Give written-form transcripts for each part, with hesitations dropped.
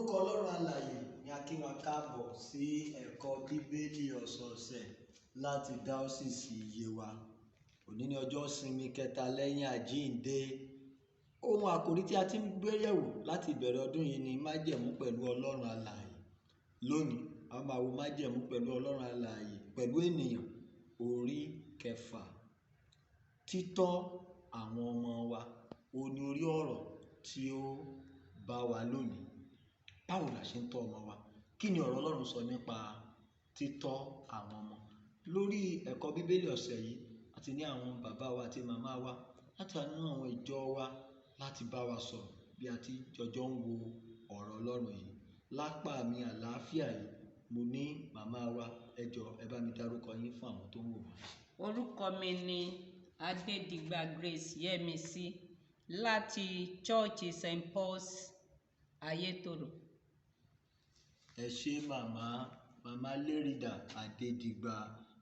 Lórúkọ Ọlọ́run alààyè ni a kí wa káàbọ̀ sí ẹ̀kọ́ Bíbélì ọ̀sọ̀ọ̀sẹ̀ láti Dáọ́sìsì Yewa. Òní ni ọjọ́ ìsinmi kẹta lẹ́yìn àjíǹde. Ohun àkòrí tí a ti ń gbé yẹ̀wò láti ìbẹ̀rẹ̀ ọdún yìí ni májẹ̀mú pẹ̀lú Ọlọ́run alààyè. Lónìí, a máa wo májẹ̀mú pẹ̀lú Ọlọ́run alààyè pẹ̀lú ènìyàn orí kẹfà. Títọ́ àwọn ọmọ wa, òun ni orí ọ̀rọ̀ tí ó bá wa lónìí. Báwo la ṣe ń tọ́ ọmọ wa? Kí ni ọ̀rọ̀ Ọlọ́run sọ nípa títọ́ àwọn ọmọ? Lórí ẹ̀kọ́ Bíbélì ọ̀sẹ̀ yìí, a ti ní àwọn bàbá wa àti màmá wa láti inú àwọn ìjọ wa láti bá wa sọ̀rọ̀ bí a ti jọjọ ń wo ọ̀rọ̀ Ọlọ́run yìí. Lápá mi àlàáfíà yìí, mo ní màmá wa, ẹ jọ̀ọ́ ẹ bá mi dárúkọ yín fún àwọn tó ń wò wá. Orúkọ mi ni Adédìgbà Grace Yẹ́misí láti Church St. Paul's Ayétòrò. Ẹ ṣé màmá, màmá Lérìdà Adédìgbà.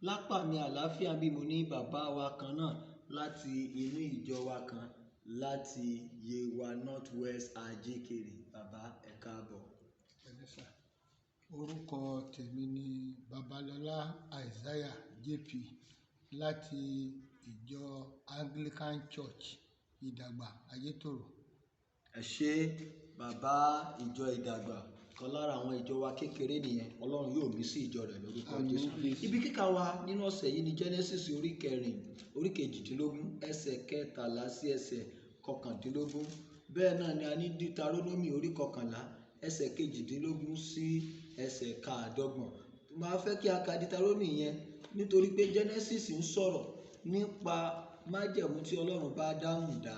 Lápá mi àlàáfíà bí mo ní bàbá wa kan náà láti inú ìjọ wa kan láti Yewa North West Ajíkèrè. Bàbá, ẹ káàbọ̀. Pẹ̀lẹ́ sà. Orúkọ tèmi ni Babalọlá Isaiah JP láti ìjọ Anglican Church Ìdàgbà Ayétòrò. Ẹ ṣé bàbá ìjọ Ìdàgbà, kan lára àwọn ìjọ wa kékeré nìyẹn. Ọlọ́run yóò mí sí ìjọ rẹ̀ lórúkọ Àmín Jésù. Jésù. Ibi kíkà wa nínú ọ̀sẹ̀ yìí ni Genesis orí kẹrin, orí kejìdínlógún, ẹsẹ̀ kẹtàlá sí ẹsẹ̀ kọkàndínlógún. Bẹ́ẹ̀ náà ni a ní Deuteronomy orí kọkànlá, ẹsẹ̀ kejìdínlógún sí ẹsẹ̀ káàdọ́gbọ̀n. Màá fẹ́ kí a ka Deuteronomy yẹn nítorí pé Genesis ń sọ̀rọ̀ nípa májẹ̀mú tí Ọlọ́run bá Ádámù dá.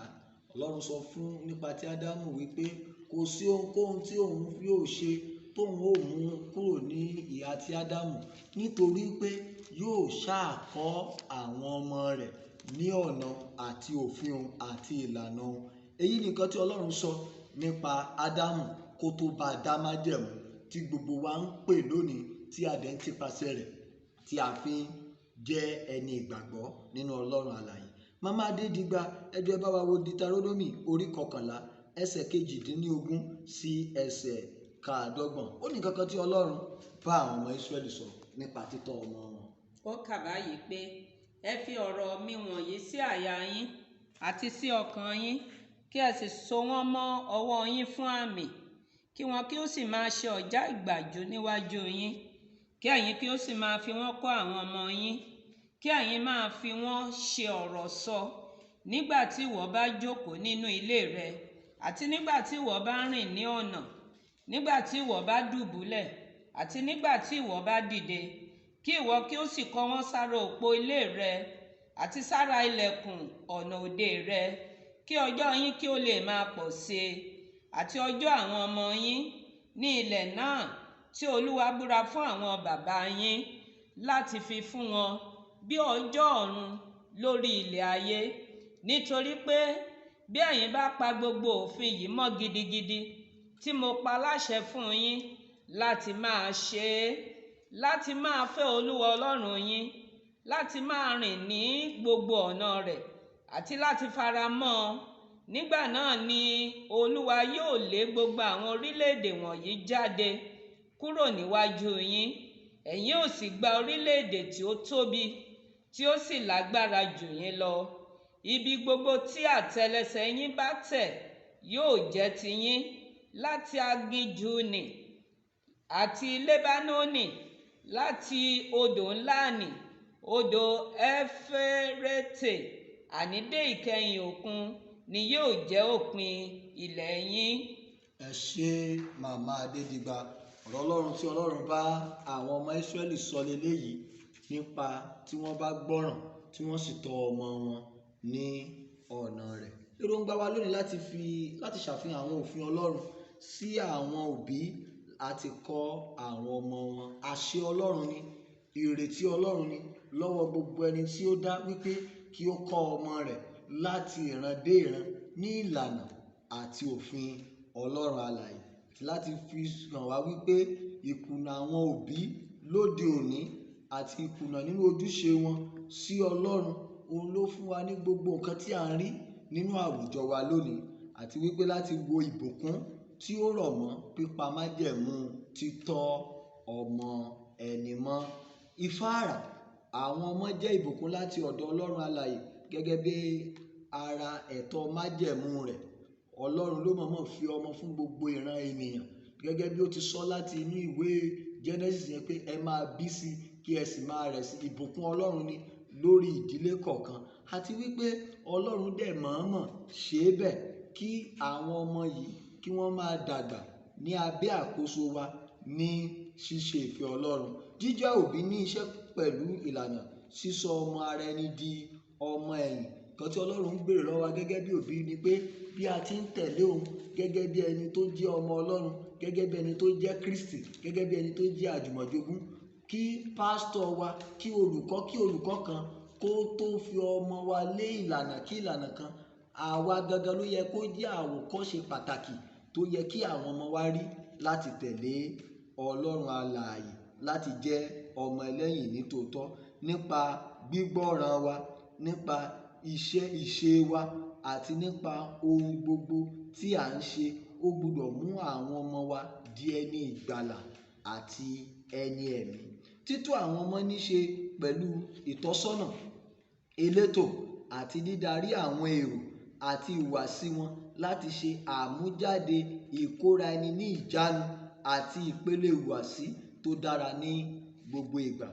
Ọlọ́run sọ fún nípa tí Ádámù wípé kò sí ohunkóhun tí òun yóò ṣe tóun ó mú kúrò ní ìhà tí Ádámù, nítorí pé yóò ṣàkọ́ àwọn ọmọ rẹ̀ ní ọ̀nà àti òfin òun àti ìlànà òun. Èyí ni nǹkan tí Ọlọ́run sọ nípa Ádámù kó tó bá a dá májẹ̀mú tí gbogbo wa ń pè lónìí tí a dẹ̀ ń tipasẹ̀ rẹ̀ tí a fi ń jẹ́ ẹni ìgbàgbọ́ nínú Ọlọ́run alààyè. Màmá Adédìgbà, ẹ jọ̀ọ́ ẹ bá wa wo Deuteronomy orí kọkànlá, ẹsẹ̀ kejìdínlógún sí ẹsẹ̀ káàdọ́gbọ̀n. Ó ní nǹkan kan tí Ọlọ́run bá àwọn ọmọ Ísírẹ́lì sọ nípa títọ́ ọmọ wọn. Ó kà báyìí pé ẹ fi ọ̀rọ̀ mi wọ̀nyí sí àyà yín àti sí ọkàn yín, kí ẹ sì so wọ́n mọ́ ọwọ́ yín fún àmì, kí wọn kí ó sì máa ṣe ọ̀já ìgbàjú níwájú yín, kí ẹ̀yin kí ó sì máa fi wọ́n kọ́ àwọn ọmọ yín, kí ẹ̀yin máa fi wọ́n ṣe ọ̀rọ̀ sọ nígbà tí ìwọ bá jókòó nínú ilé rẹ, àti nígbà tí ìwọ bá rìn ní ọ̀nà, nígbà tí ìwọ bá dùbúlẹ̀, àti nígbà tí ìwọ bá dìde, kí ìwọ kí ó sì kọ́ wọn sára òpó ilé rẹ àti sára ilẹ̀kùn ọ̀nà òde rẹ, kí ọjọ́ yín kí ó lè máa pọ̀ sí i, àti ọjọ́ àwọn ọmọ yín ní ilẹ̀ náà tí Olúwa búra fún àwọn bàbá yín láti fi fún wọn bí ọjọ́ ọ̀run lórí ilẹ̀ ayé. Nítorí pé bí ẹ̀yin bá pa gbogbo òfin yìí mọ́ gidigidi tí mo pa láṣẹ fún yín láti máa ṣe é, láti máa fẹ́ Olúwa Ọlọ́run yín, láti máa rìn ní gbogbo ọ̀nà rẹ̀, àti láti fara mọ́ ọn, nígbà náà ni Olúwa yóò lé gbogbo àwọn orílẹ̀-èdè wọ̀nyí jáde kúrò níwájú yín. Ẹ̀yin ó sì gba orílẹ̀-èdè tí ó tóbi, tí ó sì lágbára jù yín lọ. Ibi gbogbo tí àtẹlẹsẹ̀ yín bá tẹ̀ yóò jẹ́ tiyín, láti aginjù nì àti Lebanoni, láti odò ńlá nì, odò Éférete, àní dé ìkẹyìn òkun ni yóò jẹ́ òpin ilẹ̀ yín. Ẹ ṣé màmá Adédìgbà. Ọ̀rọ̀ Ọlọ́run tí Ọlọ́run bá àwọn ọmọ Ísírẹ́lì sọ leléyìí nípa tí wọ́n bá gbọ́ràn tí wọ́n sì tọ́ ọmọ wọn ní ọ̀nà rẹ̀. Èròǹgbà wa lónìí láti ṣàfihàn àwọn òfin Ọlọ́run sí àwọn òbí àti kọ́ àwọn ọmọ wọn. Àṣẹ Ọlọ́run ni, ìrètí Ọlọ́run ni lọ́wọ́ gbogbo ẹni tí ó dá wípé kí ó kọ́ ọmọ rẹ̀ láti ìran dé ìran ní ìlànà àti òfin Ọlọ́run alààyè, láti fi hàn wá wípé ìkùnà àwọn òbí lóde òní àti ìkùnà nínú ojúṣe wọn sí Ọlọ́run, òun ló fún wa ní gbogbo nǹkan tí à ń rí nínú àwùjọ wa lónìí, àti wípé láti wo ìbùkún tí tí ó rọ̀ mọ́ pípa májẹ̀mú títọ́ ọmọ ẹni mọ́. Ìfáàrà àwọn ọmọ jẹ́ ìbùkún láti ọ̀dọ̀ Ọlọ́run alààyè gẹ́gẹ́ bí ara ẹ̀tọ́ májẹ̀mú rẹ̀. Ọlọ́run ló mọ̀ọ́mọ̀ fi ọmọ fún gbogbo ìran ènìyàn gẹ́gẹ́ bí ó ti sọ láti inú ìwé Genesis yẹn pé ẹ máa bí sí kí ẹ sì máa rẹ̀ sí. Ìbùkún Ọlọ́run ni lórí ìdílé kọ̀ọ̀kan, àti wípé Ọlọ́run dẹ̀ mọ̀ọ́mọ̀ ṣe é bẹ́ẹ̀ kí àwọn ọmọ yìí kí wọ́n máa dàgbà ní abẹ́ àkóso wa ní ṣíṣe ìfẹ́ Ọlọ́run. Jíjẹ́ òbí ní iṣẹ́ pẹ̀lú ìlànà sísọ ọmọ ara ẹni di ọmọ ẹ̀yìn. Nǹkan tí Ọlọ́run ń béèrè lọ́wọ́ wa gẹ́gẹ́ bí òbí ni pé bí a ti ń tẹ̀lé òun gẹ́gẹ́ bí ẹni tó jẹ́ ọmọ Ọlọ́run, gẹ́gẹ́ bí ẹni tó jẹ́ Kristi, gẹ́gẹ́ bí ẹni tó jẹ́ àjùmọ̀jogún, kí pásítọ̀ wa, kí olùkọ́ kan kó tó fi ọmọ wa lé ìlànà kí ìlànà kan, àwa gangan ló yẹ kó jẹ́ àwòkọ́ṣe pàtàkì tó yẹ kí àwọn ọmọ wa rí láti tẹ̀lé Ọlọ́run alààyè, láti jẹ́ ọmọ ẹlẹ́yìn ní tòótọ́ nípa gbígbọ́ràn wa, nípa iṣẹ́ ìṣe wa àti nípa ohun gbogbo tí à ń ṣe. Ó gbúdọ̀ mú àwọn ọmọ wa di ẹni ìgbàlà àti ẹni ẹ̀mí. Títọ́ àwọn ọmọ ní ṣe pẹ̀lú ìtọ́sọ́nà elétò àti dídarí àwọn èrò àti ìhùwàsí wọn láti ṣe àmújáde ìkóra ẹni ní ìjánu àti ìpele ìhùwàsí tó dára ní gbogbo ìgbà.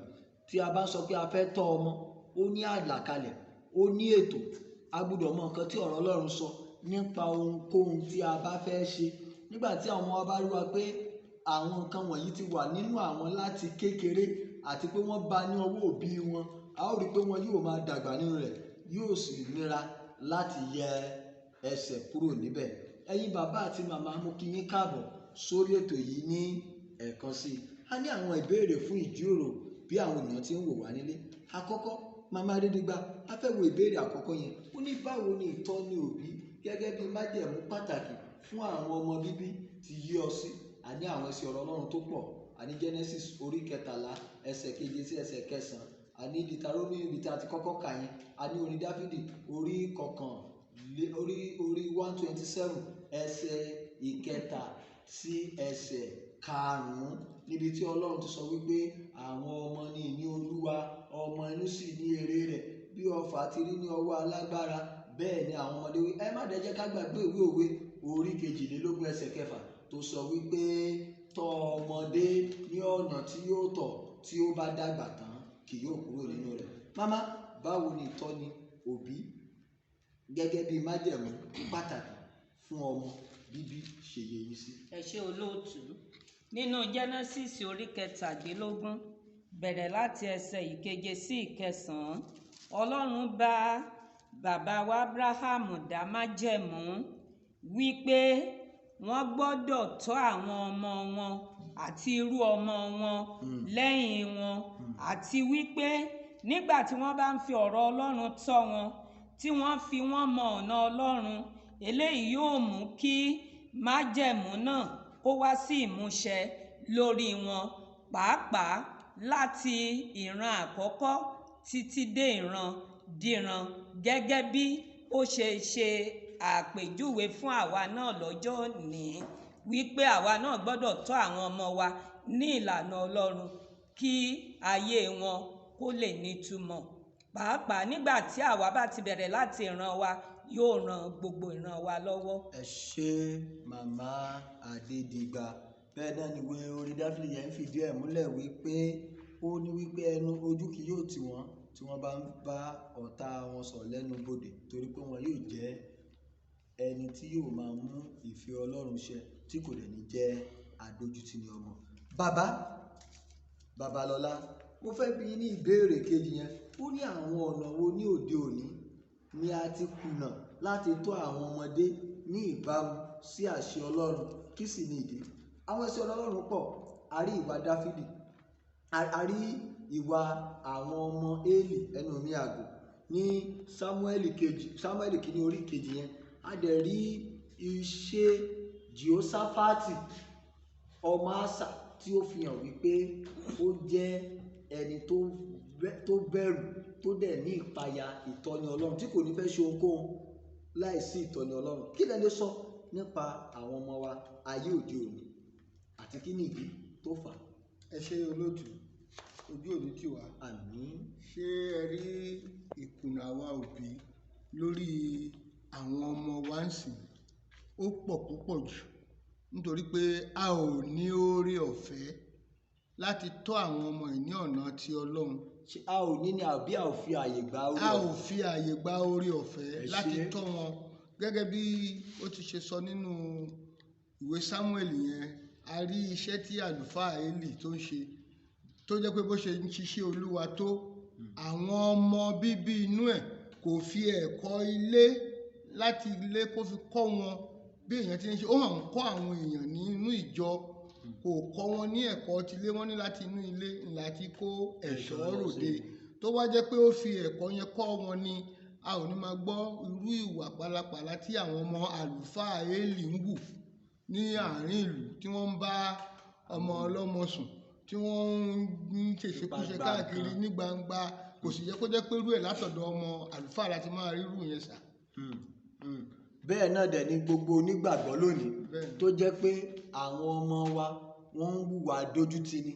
Tí a bá sọ pé a fẹ́ tọ́ ọmọ, ó ní àlàkalẹ̀, ó ní ètò. A gbúdọ̀ mọ nǹkan tí ọ̀rọ̀ Ọlọ́run sọ nípa ohunkóhun tí a bá fẹ́ ṣe. Nígbà tí àwọn ọmọ wa bá rí wa pé àwọn nǹkan wọ̀nyí ti wà nínú àwọn láti kékeré àti pé wọ́n bá ní ọwọ́ òbí wọn, a ó rí i pé wọn yóò máa dàgbà nínú rẹ̀, yóò sì nira láti yẹ ẹsẹ̀ kúrò níbẹ̀. Ẹ̀yin bàbá àti màmá, mo kí yín káàbọ̀ sórí ètò yìí ní ẹ̀ẹ̀kan sí i. A ní àwọn ìbéèrè fún ìjíròrò bí àwọn ènìyàn ti ń wò wá nílé. Àkọ́kọ́, Màmá Adédìgbà, a fẹ́ wo ìbéèrè àkọ́kọ́ yẹn. Ó ní báwo ni ìtọ́ni òbí gẹ́gẹ́ bí májẹ̀mú pàtàkì fún àwọn ọmọ bíbí ti yí ọ sí? A ní àwọn ẹsẹ̀ ọ̀rọ̀ Ọlọ́run tó pọ̀. A ní Genesis orí 13 ẹsẹ̀ 7 sí ẹsẹ̀ 9. A ní Deuteronomy ibi tí a ti kọ́kọ́ kà yẹn. A ní orin Dáfídì orí 127 ẹsẹ̀ 3 sí ẹsẹ̀ 5 níbi tí Ọlọ́run ti sọ wípé àwọn ọmọ ni ìní Olúwa, ọmọ inú sì ní èrè rẹ̀. Bí ọfà ti rí ní ọwọ́ alágbára, bẹ́ẹ̀ ni àwọn ọmọdé wí. Ẹ má dẹ̀ jẹ́ ká gbàgbé ìwé òwe orí 22 ẹsẹ̀ 6 tó sọ wípé tọ́ ọmọdé ní ọ̀nà tí yóò tọ̀, tí ó bá dàgbà tán kì yóò kúrò nínú rẹ̀. Màmá, báwo ni ìtọ́ni òbí gẹ́gẹ́ bí májẹ̀mú pàtàkì fún ọmọ bíbí ṣe yẹ yín sí? Ẹ ṣé olóòtú. Nínú Genesis orí 23 bẹ̀rẹ̀ láti ẹsẹ̀ 7 sí 9, Ọlọ́run bá bàbá wa Ábúráhámù dá májẹ̀mú wípé wọ́n gbọ́dọ̀ tọ́ àwọn ọmọ wọn àti irú ọmọ wọn lẹ́yìn wọn, àti wípé nígbà tí wọ́n bá ń fi ọ̀rọ̀ Ọlọ́run tọ́ wọn, tí wọ́n fi wọ́n mọ ọ̀nà Ọlọ́run, eléyìí yóò mú kí májẹ̀mú náà kó wá sí ìmúṣẹ lórí wọn, pàápàá láti ìran àkọ́kọ́ títí dé ìran díran, gẹ́gẹ́ bí ó ṣe ṣe àpèjúwe fún àwa náà lọ́jọ́ òní wípé àwa náà gbọ́dọ̀ tọ́ àwọn ọmọ wa ní ìlànà Ọlọ́run kí ayé wọn kó lè nítumọ̀. Pàápàá nígbà tí àwa bá ti bẹ̀rẹ̀ láti ìran wa, yóò ran gbogbo ìran wa lọ́wọ́. Ẹ ṣé Màmá Adédìgbà. Bẹ́ẹ̀ náà ni ìwé orin Dáfídì yẹn ń fìdí ẹ̀ múlẹ̀ wípé ó ní wípé ẹnu ojú kì yóò tì wọ́n tí wọ́n bá ń bá ọ̀tá wọn sọ̀rọ̀ lẹ́nu bodè, torí pé wọn yóò jẹ́ ẹni tí yóò máa mú ìfẹ́ Ọlọ́run ṣẹ tí kò dẹ̀ ní jẹ́ adójútì ní ọmọ. Bàbá Babalọ́lá, mo fẹ́ bi yín ní ìbéèrè kejì yẹn. Ó ní àwọn ọ̀nà wo ní òde òní ni a ti kùnà láti tọ́ àwọn ọmọdé ní ìbámu sí àṣẹ Ọlọ́run, kí sì ni ìdí? Àwọn ẹsẹ̀ Ọlọ́run pọ̀. A rí ìwà Dáfídì, a rí ìwà àwọn ọmọ Élì ẹnu mi àgò ní Sámúẹ́lì kìíní orí kejì yẹn. A dẹ̀ rí iṣẹ́ Jèhóṣáfátì ọmọ Ásà tí ó fi hàn wípé ó jẹ́ ẹni tó bẹ̀rù, tó dẹ̀ ní ìpayà ìtọ́ni Ọlọ́run, tí kò ní fẹ́ ṣe ohunkóhun láìsí ìtọ́ni Ọlọ́run. Kí lẹ lè sọ nípa àwọn ọmọ wa ayé òde òní àti kí ni ìdí tó fà á? Ẹ ṣé olóòtú, ojú òní tì wá. Àmín. Ṣé ẹ rí ìkùnà àwa òbí lórí àwọn ọmọ wa ń sìn? Ó pọ̀ púpọ̀ jù, nítorí pé a ò ní oore ọ̀fẹ́ láti tọ́ àwọn ọmọ yìí ní ọ̀nà ti Ọlọ́run. Ṣé a ò ní ni àbí a ò fi àyè gba oore A ò ọ̀fẹ́? fi àyè gba oore ọ̀fẹ́ Ẹ láti ṣé. tọ́ wọn. Gẹ́gẹ́ bí ó ti ṣe sọ nínú ìwé Samuel yẹn, a rí iṣẹ́ tí àlùfáà Élì tó ń ṣe, tó jẹ́ pé bó ṣe ń ṣiṣẹ́ Olúwa tó, àwọn ọmọ bíbí inú ẹ̀ kò fi ẹ̀kọ́ ilé láti ilé kó fi kọ́ wọn bí èèyàn ti ń ṣe. Ó hàn ń kọ́ àwọn èèyàn nínú ìjọ, kò kọ́ wọn ní ẹ̀kọ́ tilé. Wọ́n ní láti inú ilé láti kó ẹ̀ṣọ́ ròde. Tó wá jẹ́ pé ó fi ẹ̀kọ́ yẹn kọ́ wọn ni, a ò ní máa gbọ́ irú ìwà pálapàla tí àwọn ọmọ àlùfáà Élì ń wù ní àárín ìlú, tí wọ́n ń bá ọmọ ọlọ́mọ sùn, tí wọ́n ń ṣèṣekúṣe Nípa káàkiri gbangba. ní gbangba. Kò sì yẹ kó jẹ́ pé irú ẹ̀ látọ̀dọ̀ ọmọ àlùfáà láti máa rí irú yẹn sà. Bẹ́ẹ̀ náà dẹ̀ ni gbogbo onígbàgbọ́ lónìí Bẹ́ẹ̀ni. tó jẹ́ pé àwọn ọmọ wa wọ́n ń hùwà ìdójútì ni.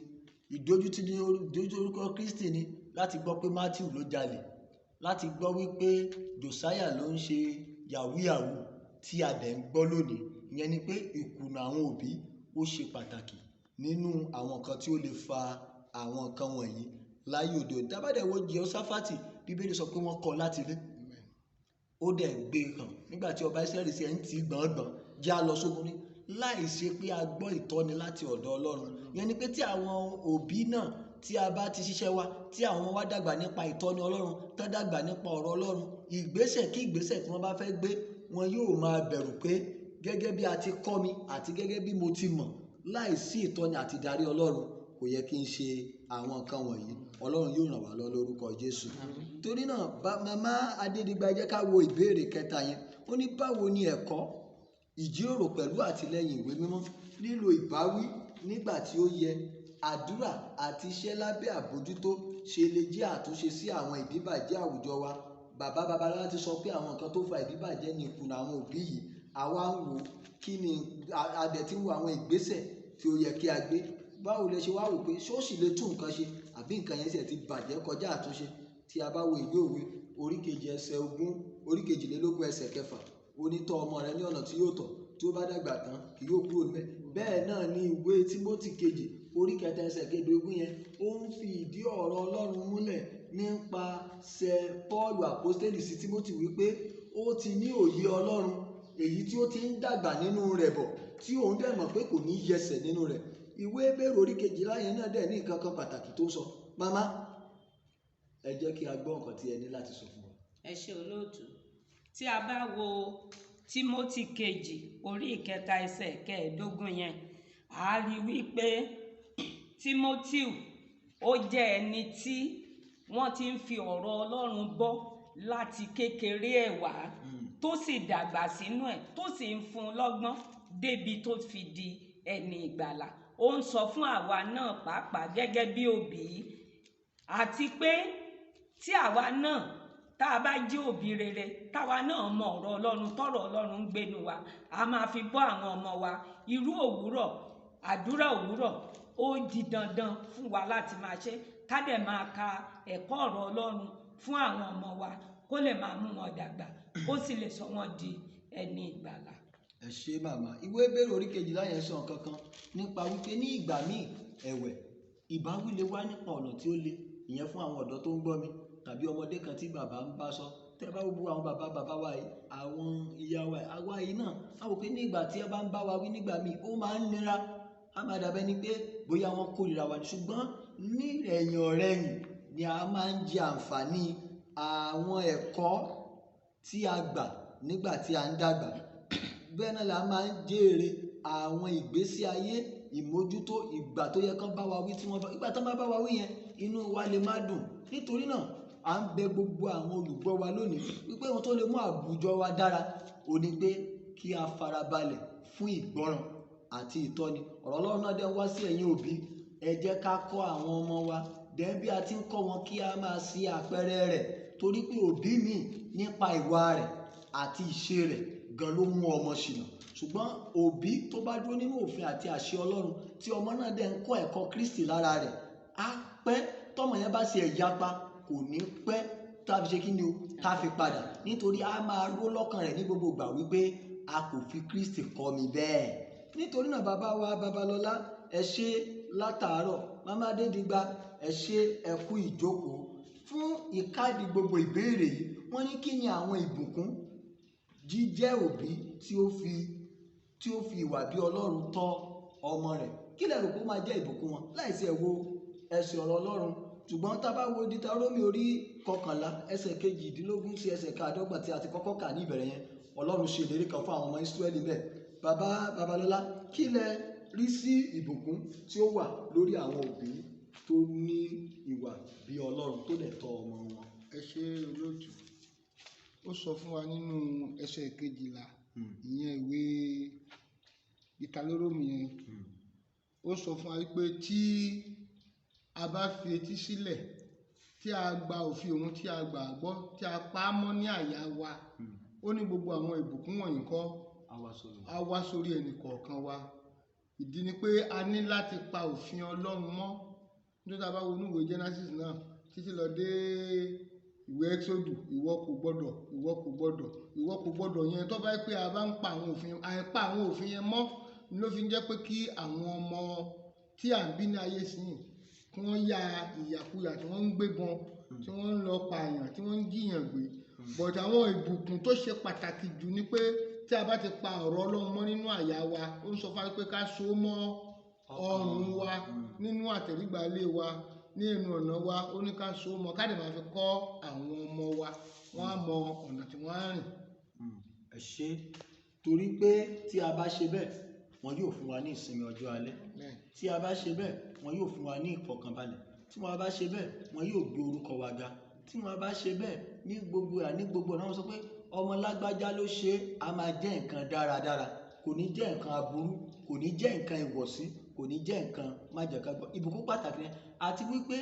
Ìdójútì ni ìdójútì orúkọ Kristi ni, láti gbọ́ pé Matthew ló jalè, láti gbọ́ wípé Josiah ló ń ṣe yahoo yahoo tí a dẹ̀ ń gbọ́ lónìí. Ìyẹn ni pé ìkùnà àwọn òbí ó ṣe pàtàkì nínú àwọn nǹkan tí ó lè fa àwọn nǹkan wọ̀nyí láyé òde òní. Tá bá dẹ̀ wo Jèhóṣáfátì, Bíbélì sọ pé wọ́n kọ́ láti ilé, ó dẹ̀ gbé hàn nígbà tí ọba Ísírẹ́lì ṣe ń tì í gbọ̀ngbọ̀n já lọ sógun ní láì ṣe pé a gbọ́ ìtọ́ni láti ọ̀dọ̀ Ọlọ́run. Ìyẹn ni pé tí àwọn òbí náà tí a bá ti ṣiṣẹ́ wa, tí àwọn wa dàgbà nípa ìtọ́ni Ọlọ́run, tán dàgbà nípa ọ̀rọ̀ Ọlọ́run, ìgbésẹ̀ kí ìgbésẹ̀ tí wọ́n bá fẹ́ gbé, wọn yóò máa bẹ̀rù pé gẹ́gẹ́ bí a ti kọ́ mi àti gẹ́gẹ́ bí mo ti mọ̀, láì sí ìtọ́ni àti ìdarí Ọlọ́run kò yẹ kí n ṣe àwọn nǹkan wọ̀nyí. Ọlọ́run yóò ràn wá lọ lórúkọ Jésù. Torí náà, màmá Adédigba, jẹ́ ká wo ìbéèrè kẹta yẹn. Ó ní báwo ni ẹ̀kọ́ ìjíròrò pẹ̀lú àtìlẹ́yìn ìwé mímọ́, lílo ìbáwí nígbà tí ó yẹ, àdúrà àti iṣẹ́ lábẹ́ àbójútó ṣe lè jẹ́ àtúnṣe sí àwọn ìdíbàjẹ́ àwùjọ wa. Bàbá Babalọlá ti sọ pé àwọn nǹkan tó fa ìdíbàjẹ́ ni ìkùnà àwọn òbí yìí. Àwa ń wò kí ni a dẹ̀ ti ń wo àwọn ìgbésẹ̀ tí ó yẹ kí a gbé. Báwo lẹ ṣe wá wò pé ṣé ó sì lè tún nǹkan ṣe àbí nǹkan yẹn sì ti bàjẹ́ kọjá àtúnṣe? Tí a bá wo ìwé òwe orí kejì ẹsẹ̀ ogún, orí kejìlélógún ẹsẹ̀ kẹfà, ó ní tọ́ ọmọ rẹ ní ọ̀nà tí yóò tọ́, tí ó bá dàgbà tán kì yóò kúrò níbẹ̀. Bẹ́ẹ̀ náà ni ìwé Tímótì kejì orí kẹta ẹsẹ̀ kẹẹ̀ẹ́dógún yẹn, ó ń fi ìdí ọ̀rọ̀ Ọlọ́run múlẹ̀ nípasẹ̀ Pọ́ọ̀lù àpọ́stélì sí Tímótì wípé ó ti ní òye Ọlọ́run èyí tí ó ti ń dàgbà nínú rẹ̀ bọ̀, tí òun dẹ̀ mọ̀ pé kò ní yẹsẹ̀ nínú rẹ̀. Ìwé Hébérù orí kejìlá yẹn náà dẹ̀ ní nǹkan kan pàtàkì tó ń sọ. Màmá, ẹ jẹ́ kí a gbọ́ nǹkan tí ẹ ní láti sọ fún wa. Ẹ ṣé olóòtú. Tí a bá wo Tímótì kejì orí ìkẹta ẹsẹ̀ kẹẹ̀ẹ́dógún yẹn, a rí wípé Tímótíù ó jẹ́ ẹni tí wọ́n ti ń fi ọ̀rọ̀ Ọlọ́run bọ́ láti kékeré ẹ̀ wá, tó sì dàgbà sínú ẹ̀, tó sì ń fún un lọ́gbọ́n débi tó fi di ẹni ìgbàlà. Ó ń sọ fún àwa náà pàápàá gẹ́gẹ́ bí òbí, àti pé tí àwa náà tá a bá jẹ́ òbí rere, táwa náà mọ ọ̀rọ̀ Ọlọ́run, tọ́rọ̀ Ọlọ́run ń gbénu wa, a máa fi bọ́ àwọn ọmọ wa. Irú òwúrọ̀, àdúrà òwúrọ̀ ó di dandan fún wa láti máa ṣe, ká dẹ̀ máa ka ẹ̀kọ́ ọ̀rọ̀ Ọlọ́run fún àwọn ọmọ wa kó lè máa mú wọn dàgbà, kó sì lè sọ wọn di ẹni ìgbàlà. Ẹ ṣé màmá. Ìwé Hébérù orí kejìlá yẹn sọ nǹkan kan nípa wípé ní ìgbà míì ẹ̀wẹ̀ ìbáwí lè wá nípa ọ̀nà tí ó le. Ìyẹn fún àwọn ọ̀dọ́ tó ń gbọ́ mi tàbí ọmọdé kan tí bàbá ń bá sọ. Tẹ́ bá wo gbogbo àwọn bàbá bàbá wa yìí, àwọn ìyá wa yìí, àwa yìí náà, a wò pé ní ìgbà tí ẹ bá ń bá wa wí nígbà míì, ó máa ń nira. A máa dàbẹ́ ni pé bóyá wọ́n kórìíra wa ni. Ṣùgbọ́n ní ẹ̀yìn ọ̀rẹ̀yìn ni a máa ń jẹ àǹfààní àwọn ẹ̀kọ́ tí a gbà nígbà tí a ń dàgbà. Bẹ́ẹ̀ náà la máa ń jèrè àwọn ìgbésí ayé ìmójútó ìgbà tó yẹ kán bá wa wí tí wọ́n bá, ìgbà tó bá bá wa wí yẹn, inú wa lè má dùn. Nítorí náà, à ń bẹ gbogbo àwọn olùgbọ́ wa lónìí wípé ohun tó lè mú àwùjọ wa dára ò ní pé kí a farabalẹ̀ fún ìgbọ́ràn àti ìtọ́ni. Ọ̀rọ̀ Ọlọ́run náà dẹ̀ wá sí ẹ̀yin òbí. Ẹ jẹ́ ká kọ́ àwọn ọmọ wa dẹ̀ bí a ti ń kọ́ wọn kí a máa ṣe àpẹẹrẹ rẹ̀, torí pé òbí mi nípa ìwà rẹ̀ àti ìṣe rẹ̀ gan ló mú ọmọ ṣìnà. Ṣùgbọ́n òbí tó bá dúró nínú òfin àti àṣẹ Ọlọ́run tí ọmọ náà dẹ̀ ń kọ́ ẹ̀kọ́ Kristi lára rẹ̀, á pẹ́ tọ́mọ yẹn bá ṣe ẹ̀yapa kò ní pẹ́ tá a fi ṣe kí ni o, tá a fi padà, nítorí a máa ró lọ́kàn rẹ̀ ní gbogbo ìgbà wípé a kò fi Kristi kọ́ mi bẹ́ẹ̀. Nítorí náà bàbá wa Babalọ́lá, ẹ ṣé látàárọ̀. Màmá Adédìgbà, ẹ ṣé, ẹ kú ìjókòó. Fún ìkádìí gbogbo ìbéèrè yìí, wọ́n ní kí ni àwọn ìbùkún jíjẹ́ òbí tí ó fi ìwà bí Ọlọ́run tọ́ ọmọ rẹ̀? Kí lẹ rò pé ó máa jẹ́ ìbùkún wọn láìsí ẹ̀ wo ẹsẹ̀ ọ̀rọ̀ Ọlọ́run? Ṣùgbọ́n tá a bá wo Dítárómì orí 11 ẹsẹ̀ 18 sí ẹsẹ̀ 25 tí a ti kọ́kọ́ kà ní ìbẹ̀rẹ̀ yẹn, Ọlọ́run ṣe ìlérí kan fún àwọn ọmọ Ísírẹ́lì bẹ́ẹ̀. Bàbá Babalọ́lá, kí lẹ rí sí ìbùkún tí ó wà lórí àwọn òbí tó ní ìwà bí Ọlọ́run tó dẹ̀ tọ́ ọmọ wọn? Ẹ ṣé olóòtú. Ó sọ fún wa nínú ẹsẹ̀ 12, ìyẹn ìwé Dítárónómì yẹn. Ó sọ fún wa wípé tí a bá fi etí sílẹ̀, tí a gba òfin òun, tí a gbà gbọ́, tí a pa á mọ́ ní àyà wa, ó ní gbogbo àwọn ìbùkún wọ̀nyí kọ́ á wá sórí ẹnì kọ̀ọ̀kan wa. Ìdí ni pé a ní láti pa òfin Ọlọ́run mọ́. Nítorí tá a bá wo inú ìwé Genesis náà títí lọ dé ìwé Exodus, ìwọ kò gbọ́dọ̀, ìwọ kò gbọ́dọ̀, ìwọ kò gbọ́dọ̀ yẹn, tó bá yẹ pé a bá ń pa àwọn òfin, àìpa àwọn òfin yẹn mọ́ ló fi ń jẹ́ pé kí àwọn ọmọ tí à ń bí ní ayé sìn kí wọ́n ya ìyàkuyà, tí wọ́n ń gbébọn, tí wọ́n ń lọ pààyàn, tí wọ́n ń jiyàn gbé. But àwọn ìbùkún tó ṣe pàtàkì jù ni pé tí a bá ti pa ọ̀rọ̀ Ọlọ́run mọ́ nínú àyà wa, ó ń sọ fún wa pé ká so mọ́ ọrùn wa, nínú àtẹ̀rígbà ilé wa, ní ẹnu ọ̀nà wa, ó ní ká so mọ́, ká dẹ̀ máa fi kọ́ àwọn ọmọ wa, wọ́n á mọ ọ̀nà tí wọ́n á rìn. Ẹ ṣé, torí pé tí a bá ṣe bẹ́ẹ̀, wọn yóò fún wa ní ìsinmi ọjọ́ alẹ́. Tí a bá ṣe bẹ́ẹ̀, wọn yóò fún wa ní ìfọ̀kànbalẹ̀. Tí wọn bá ṣe bẹ́ẹ̀, wọn yóò gbé orúkọ wa ga. Tí wọn bá ṣe bẹ́ẹ̀, ní gbogbo ní gbogbo ọ̀nà, wọ́n sọ pé ọmọ lágbájá ló ṣe é, a máa jẹ́ nǹkan dáradára, kò ní jẹ́ nǹkan aburú, kò ní jẹ́ nǹkan ìwọ̀sí, kò ní jẹ́ nǹkan májẹ̀kágbọ́. Ìbùkún pàtàkì ni, àti wípé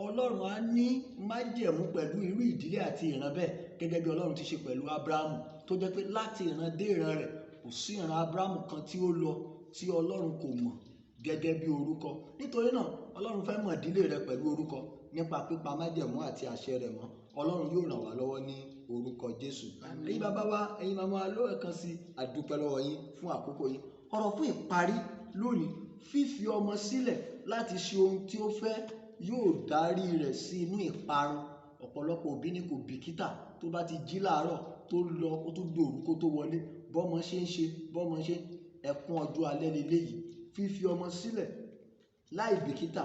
Ọlọ́run á ní májẹ̀mú pẹ̀lú irú ìdílé àti ìran bẹ́ẹ̀, gẹ́gẹ́ bí Ọlọ́run ti ṣe pẹ̀lú Ábúráhámù, tó jẹ́ pé láti ìran dé ìran rẹ̀ kò sí ìran Ábúráhámù kan tí ó lọ tí Ọlọ́run kò mọ̀ gẹ́gẹ́ bí orúkọ. Nítorí náà Ọlọ́run fẹ́ mọ̀ ìdílé rẹ pẹ̀lú orúkọ nípa pípa májẹ̀mú àti àṣẹ rẹ̀ mọ́. Ọlọ́run yóò ràn wá lọ́wọ́ ní orúkọ Jésù. Ẹ̀yin bàbá wa, ẹ̀yin màmá wa, lóòkan sí àdúpẹ́ lọ́wọ́ yín fún àkókò yín. Ọ̀rọ̀ fún ìparí lónìí, fífi ọmọ sílẹ̀ láti ṣe ohun tí ó fẹ́ yóò darí rẹ̀ sí inú ìparun. Ọ̀pọ̀lọpọ̀ òbí ni kò bìkítà, tó bá ti jí láàárọ̀ tó lọ, ó tún dòru kó tó wọlé. Bọ́mọ ṣe ń ṣe, bọ́mọ ṣe, ẹkún ọjọ́ alẹ́ leléyìí. Fífi ọmọ sílẹ̀ láì bìkítà,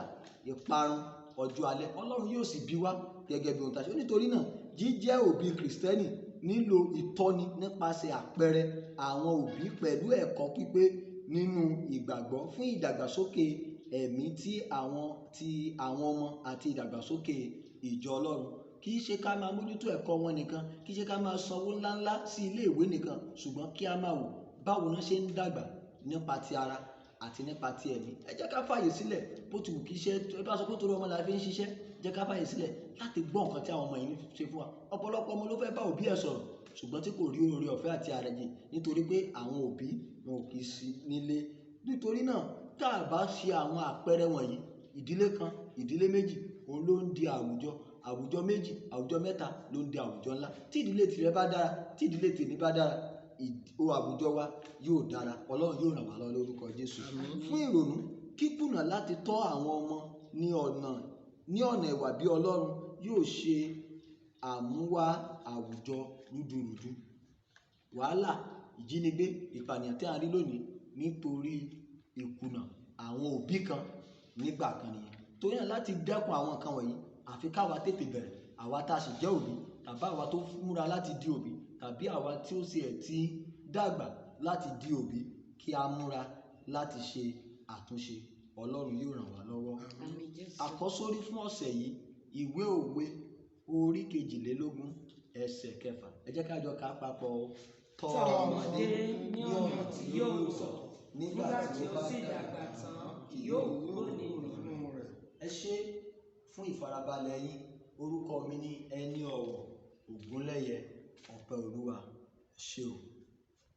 ìparun ọjọ́ alẹ́. Ọlọ́run yóò sì bí wá gẹ́gẹ́ bí ohun tá a ṣe. Nítorí náà jíjẹ́ òbí Kìrìsìtẹ́nì nílò ìtọ́ni nípasẹ̀ àpẹẹrẹ àwọn òbí pẹ̀lú ẹ̀kọ́ pípé nínú ìgbàgbọ́ fún ìdàgbàsókè ẹ̀mí ti àwọn ọmọ àti ìdàgbàsókè ìjọ Ọlọ́run. Kì í ṣe ká máa mójútó ẹ̀kọ́ wọn nìkan, kì í ṣe ká máa sanwó ńláńlá sí ilé ìwé nìkan, ṣùgbọ́n kí a máa wò báwo náà ṣe ń dàgbà nípa ti ara àti nípa ti ẹ̀mí. Ẹ jẹ́ ká fàyè sílẹ̀, bó ti wù kí iṣẹ́, ẹ bá sọ pé torí ọmọ la fi ń ṣiṣẹ́, jẹ́ ká fàyè sílẹ̀ láti gbọ́ nǹkan tí àwọn ọmọ yìí ń ṣe fún wa. Ọ̀pọ̀lọpọ̀ ọmọ ló fẹ́ bá òbí ẹ̀ sọ̀rọ̀, ṣùgbọ́n tí kò rí oore ọ̀fẹ́ àti àrẹ̀jì nítorí pé àwọn òbí wọn ò kì í sí nílé. Nítorí náà tá a bá ṣe àwọn àpẹẹrẹ wọ̀nyí, ìdílé kan, ìdílé méjì, òun ló ń di àwùjọ, àwùjọ méjì, àwùjọ mẹ́ta ló ń di àwùjọ ńlá. Tí ìdílé tìrẹ bá dára, tí ìdílé tèmi bá dára, àwùjọ wa yóò dára. Ọlọ́run yóò ràn wá lọ́wọ́ lórúkọ Jésù. Fún ìrònú, kíkùnà láti tọ́ àwọn ọmọ ní ọ̀nà ìwà bí Ọlọ́run yóò ṣe àmúwá àwùjọ rúdurùdu. Wàhálà, ìjínigbé, ìpànìyàn tí a rí lónìí nítorí ìkùnà àwọn òbí kan nígbà kan nìyẹn. Torí náà láti dẹ́kun àwọn nǹkan wọ̀nyí, àfi káwa tètè bẹ̀rẹ̀, àwa tá a sì jẹ́ òbí, tàbí àwa tó múra láti di òbí, tàbí àwa tí ó ṣe ẹ̀ tí dàgbà láti di òbí, kí a múra láti ṣe àtúnṣe. Ọlọ́run yóò ràn wá lọ́wọ́. Àkọ́sórí fún ọ̀sẹ̀ yìí, ìwé òwe orí 22 ẹsẹ̀ 6. Ẹ jẹ́ ká jọ kà papọ̀. Tọ́ ọmọdé ní ọ̀nà tí yóò tọ́, nígbà tí ó sì dàgbà tán kì yóò kúrò nínú rẹ̀. Ẹ ṣé fún ìfarabalẹ̀ yín. Orúkọ mi ni Ẹni Ọ̀wọ̀ Ògúnlẹ́yẹ Ọpẹ́ Olúwa. Ẹ ṣé o.